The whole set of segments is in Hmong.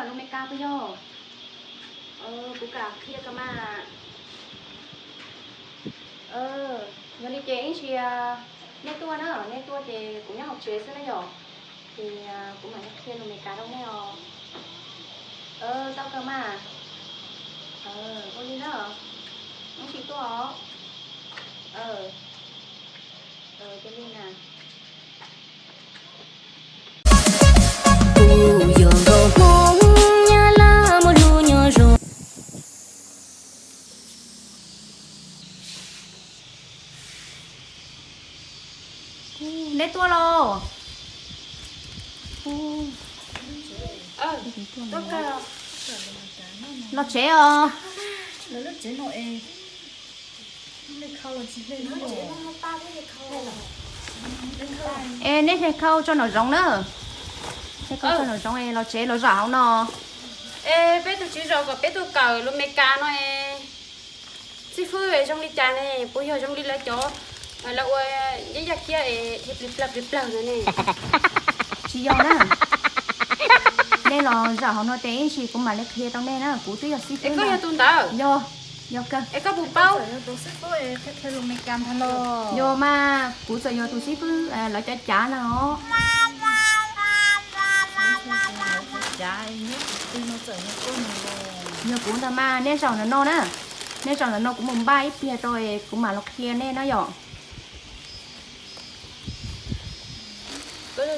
Lus Meskas puas yog? Kuv kam qhia koj mas. Yog li ces ib ntsis nej tuaj na, nej tuaj ces kuv nyob hauv tsev xwb na yom. Ces kuv mam li qhia lus Meskas rau nej os. Tau kawg mas. Ua li na, ib ntsis tuaj os. Ua li na. Kuv yog nkauj Hmoob Nyab Laj muaj hlub nyob zoo. Neb tuaj los? Los tsev os. Es neb hle khau tso nraum zoov na. Hle khau tso nraum zoov es los tsev los zaum hauv no. Es peb tus txiv zaum kom peb tuaj kawm lus Meskas no es xib fwb zoo li cas ne? Puas yog zoo li lawv cov, lawv ua yaj yaj kiab es dhia plig plawg plig plawg no ne? Tsis yog na. Nej los zaum hauv no ces ib ntsis kuv mam li qhia rau nej na, kuv twb yog xib fwb. Es koj yog tus ntawd? Yog, yog kawg. Es koj puas paub? Yog mas, kuv txawm yog tus xib fwb lawv cov cav na os. Yog kuv ntag mas, nej zaum ntawm no na. Nej zaum ntawm no kuv mus npaj ib pliag rau es kuv mam los qhia nej na yom.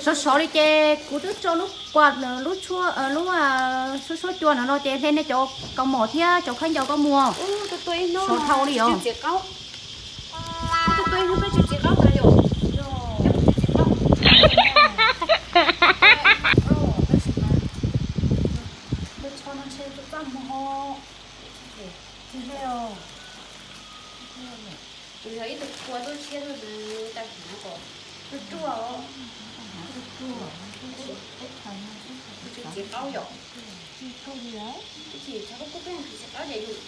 Sov sov li ces kuv twb tso lub kuam, lub tshuab, lub suab suab cua no no ces hle nej cov kaus mom thiab cov khaub ncaws koj mus. Sov dhau li os. Tus yog ib tug kua tuaj tshiab tuaj tus tag hnav kom tuaj ruaj os. Tsis txiv qaub yom? Tsis txiv qaub ces yus.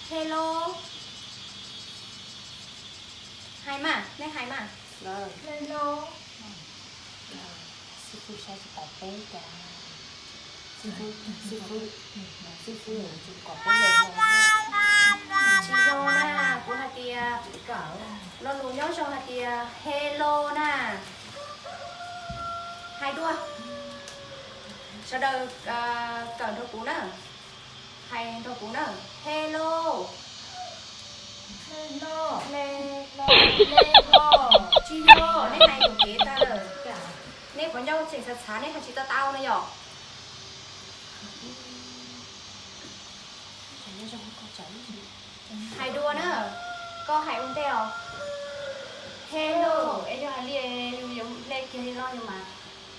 Hello. Hais mas, nej hais mas. Hello. Xib fwb saib tsis taus peb cas. Xib fwb, xib fwb, xib fwb tsis kom peb hle no. Tsis yog na, kuv hais tias lo lus nyob zoo hais tias hello na. Hais dua. Sawv daws kawm nrog kuv na. Hais nrog kuv na. Hello. Hello. Hello. Tsis yog, nej hais yuam kev tag lawm. Nej qhov ncauj tseem txhav txhav, nej hais tsis tau tau no yom? Hais dua na, koj hais ua ntej os. Hello, es yog hais li yus yuav hle kiag li no yus mas,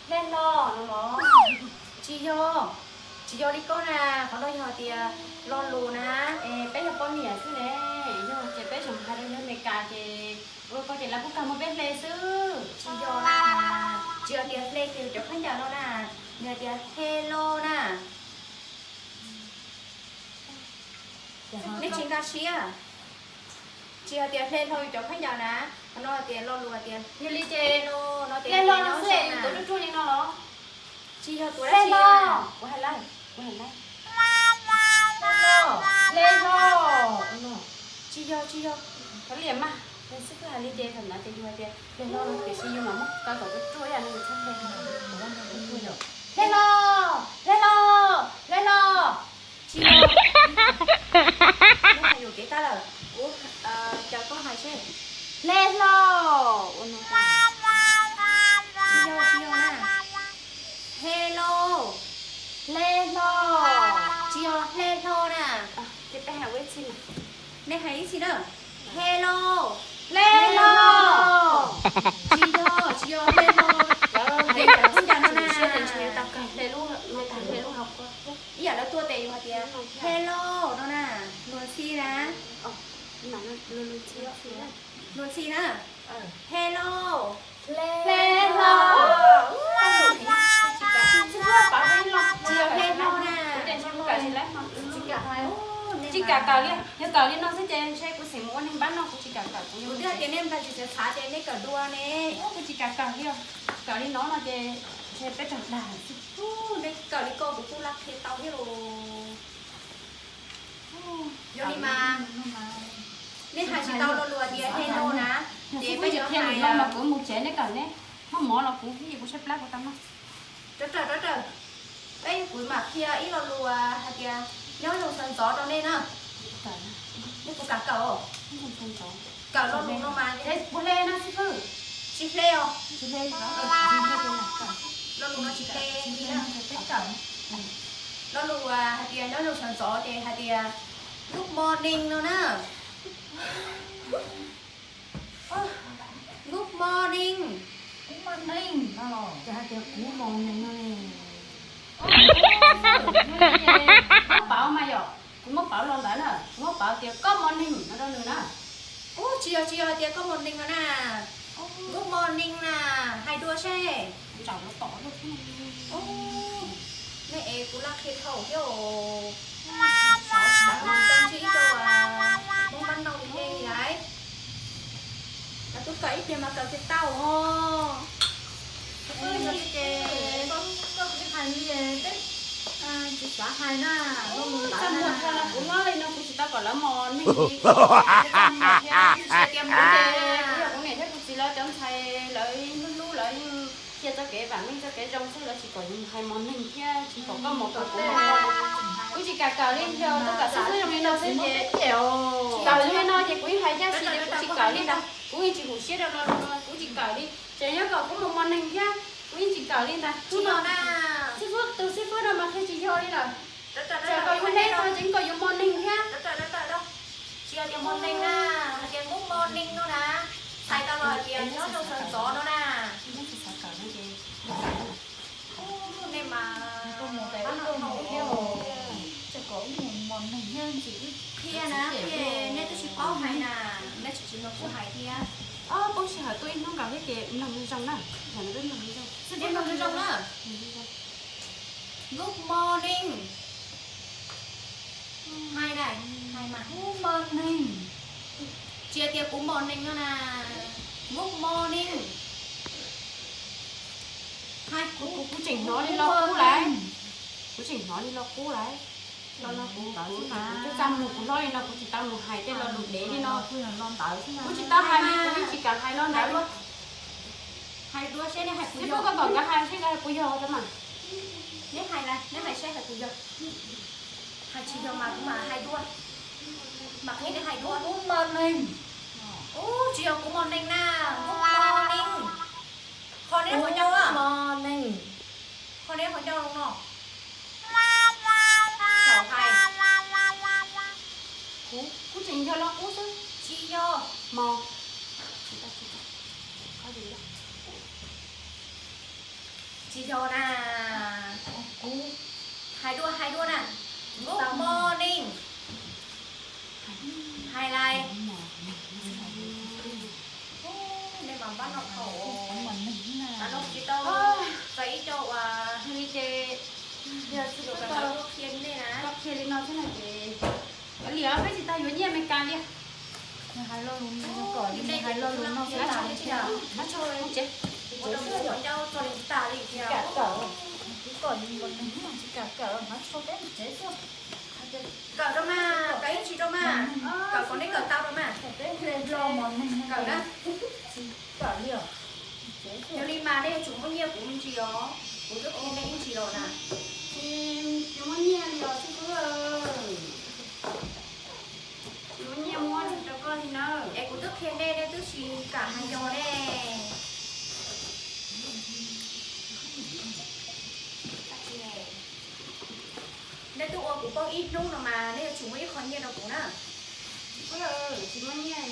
hle hlo no los? Tsis yog, tsis yog li koj na, qhov no yog hais tias lo lus na, es peb yog poj niam xwb ne, yog ces peb tseem hais rau yawg Amelikas ces ua koj ces lawv kuj kawg muab peb hle xwb. Tsis yog na, tsis yog tias hle kiag cov khaub ncaws no na, nws hais tias hello na. Nej tsis nkag siab. Tsis hais tias hle hlo yus cov khaub ncaws na, qhov no hais tias lo lus hais tias, yog li ces hle hlo no xwb, tuav ruaj ruaj li no los? Tsis yog tuav dab tsi, kuv hais laij, kuv hais laij. Hle hlo, hle hlo. Tsis yog, tsis yog. Kav liam mas, xib fwb hais li ces thaum ntawd ces yus hais tias hle hlo no tiam sis yus mam muab kaw kom ruaj ruaj ib yam no yus txhob hle hlo. Hle hlo, hle hlo, hle hlo. Tsis yog. Nej hais yuam kev tag lawm, kuv caw koj hais seb. Hle hlo. Tsis yog, tsis yog na. Hello. Hle hlo. Tsis yog hle hlo na. Ces peb hais ua ib txhij na. Nej hais ib txhij na. Hello. Hle hlo. Tsis yog, tsis yog hle hlo. Hle cov khaub ncaws no na. Ib yam lawv tuaj tes yus hais tias hello no na. Luag ntxhi na. Luag ntxhi na. Hello. Hle hlo. Tsis yog hle hlo na. Tsis Kam kawm li, yog kawm li no xwb ces ntshe kuv xeem mus ua neeg npab no, kuv tsis kam kawm, kuv twb hais tias nej npaj tsis txhob xav tias nej kawm dua ne. Kuv tsis kam kawm li, kawm li no no ces ntshe peb raug dag xwb. Nej kawm li ko kuv kuj laj qhia tau thiab los. Yog li mas nej hais tsis tau lo lus tias he no na, ces peb yuav hais los kuv mus tsev, nej kawm ne, muaj mov los kuv ib yam kuv tshaib plab kuv tau noj. Rov raws, rov raws, peb kuv mam qhia ib lo lus hais tias nyob zoo sawv ntxov rau nej na. Nej puas kam kawm? Kawm lo lus no mas puas hle na xib fwb? Tsis hle os. Lo lus no tsis hle li na. Lo lus hais tias nyob zoo sawv ntxov ces hais tias good morning no na. Good morning. Good morning no los ces hais tias kuv mos neeg no ne. Muab pauv mas yom, kuv muab pauv los ntawd na, kuv muab pauv tias koj mos neeg no rau nws na. Ub, tsis yog, tsis yog hais tias koj mos neeg no na. Good morning na, hais dua seb. Nej es kuv laj qhia dhau thiab os. Xav xav mus tau ntsib ib co Hmoob npab noj ua ke li lawm. Mas kuv kawm ib pliag mas kawm kiag tau os. Koj hais li, koj tsis hais li, tsis xav hais na. Tsam muag thaum no kuv hlob li no kuv tsis tau kom lawv mos neeg li. Kuv tsis hais tias mus ces kuv yog kuv niam thiab kuv txiv lawv cov ntxhais lawv hlub hlub lawv yeej qhia txoj kev vam meej txoj kev zoo xwb, lawv tsis kom yus hais mos neeg thiab tsis kom koj mos kuv, kuv mos koj. Kuv tsis kam kawm li, yog tuaj kawm xwb xwb zoo li no xwb ces kawm zoo li no ces kuv yeej hais ncaj si tias kuv tsis kawm li ntag, kuv yeej tsis hum siab rau lo lus no, kuv tsis kawm li. Ces nyob kom kuv mus mos neeg thiab kuv yeej tsis kawm li ntag. Xib fwb, tus xib fwb no mas qhia tsis yog li lawm. Txawm kom yus hle tau ces kom yus mos neeg thiab. Tsis hais tias mos neeg na, hais tias good morning no na. Txhais tau los hais tias nyob zoo sawv ntxov no na. Nej mas qhia na, qhia nej twb tsis paub hais na, nej tsis tsis mloog kuv hais thiab. Ob, poob sij hawm tuaj ib hnub nkaus thiab ces mloog zoo na, yam no peb mloog zoo. Xib fwb mloog zoo na. Good morning. Hais na, hais mas good morning. Tsis hais tias kuv mos neeg no na. Good morning. Hais, kuv, kuv tseem hnov li lo qub lawm. Kuv tseem hnov li lo qub lawm. Lo no kuv, kuv, kuv twb txaj muag kuv hlob li no kuv tsis tau mus hais tej lo lus dev li no. Kuv tsis tau hais li, kuv yeej tsis kam hais lo ntawd li. Hais dua seb nej hais puas yog. Xib fwb, koj kom nkawd hais seb nkawd hais puas yog tau mas. Neb hais, neb hais seb hais puas yog. Hais tsis yog mas kuv mam hais dua. Mam qhia neb hais dua. Good morning. Ub, tsis yog kuv mos neeg na. Good morning. Qhov neb qhov ncauj na. Good morning. Qhov neb qhov ncauj no. Thaum hais. Kuv, kuv tseem yog lo qub xwb. Tsis yog. Mos. Tsis yog na. Kuv hais dua, hais dua na. Good morning. Hais lais. Nej mas npab noj thaum, npab noj tsis tau txais ib co uas li ces yog tsis tau qhia nej na. Koj qhia li no xwb no ces li os, peb tsis tau yuav nyiaj Amelikas li. Hais lo lus no kom, hais lo lus no xwb. Hnav tsho tsev. Ua rau kuv ua ncauj txog li tas li tiag. Kam kawm, kuv kom yus mos neeg tsis kam kawm, hnav tsho peb mus tsev xwb. Kawm rau mas, kawm ib ntsis rau mas, kawm kom nej kawm tau rau mas. Kawm na. Tsis kawm li os. Yog li mas nej yuav tsum muab nyiaj kuv me ntsis os, kuv twb qhia nej ib ntsis los na. Tsis muab nyiaj li os xib fwb. Tsis muab nyiaj muab rau koj li na. Es kuv twb qhia nej, nej twb tsis kam hais yog ne. Nej twb ua kuv poob ib hnub no mas nej yuav tsum muab ib qho nyiaj rau kuv na. Tsis muab nyiaj,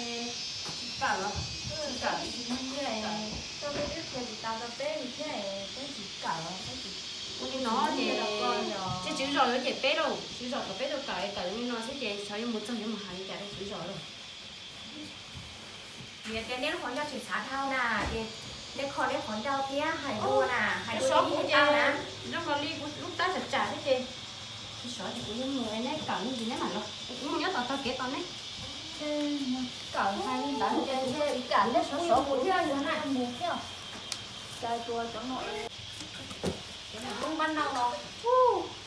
tsis kawm los, tsis kawm, tsis muab nyiaj, koj peb twb qhia tsis tau rau peb li thiab, peb tsis kawm los peb tsis. Ua li no ces tswv zos yuav cem peb lauj, tswv zos kom peb tau kawm, kawm li no xwb ces xyov yuav mus txog yuav mus hais li cas rau tswv zos lauj. Vim tias nej lub qhov ncauj tseem xav dhau na, ces nej kho nej qhov ncauj thiab hais dua na, hais dua xyov kuv ces zoo nkaus li kuv lub tab tsam tsam thiab ces Sov ces kuv yuav mus, neb kawm me ntsis neb mam los, mus nyob tom tog kev tos neb. Kawm hais li ntawd ces tsis kam neb sov sov kuv thiab yog na. Mus thiab. Cov tuas cov no, cov no tub npab nau los.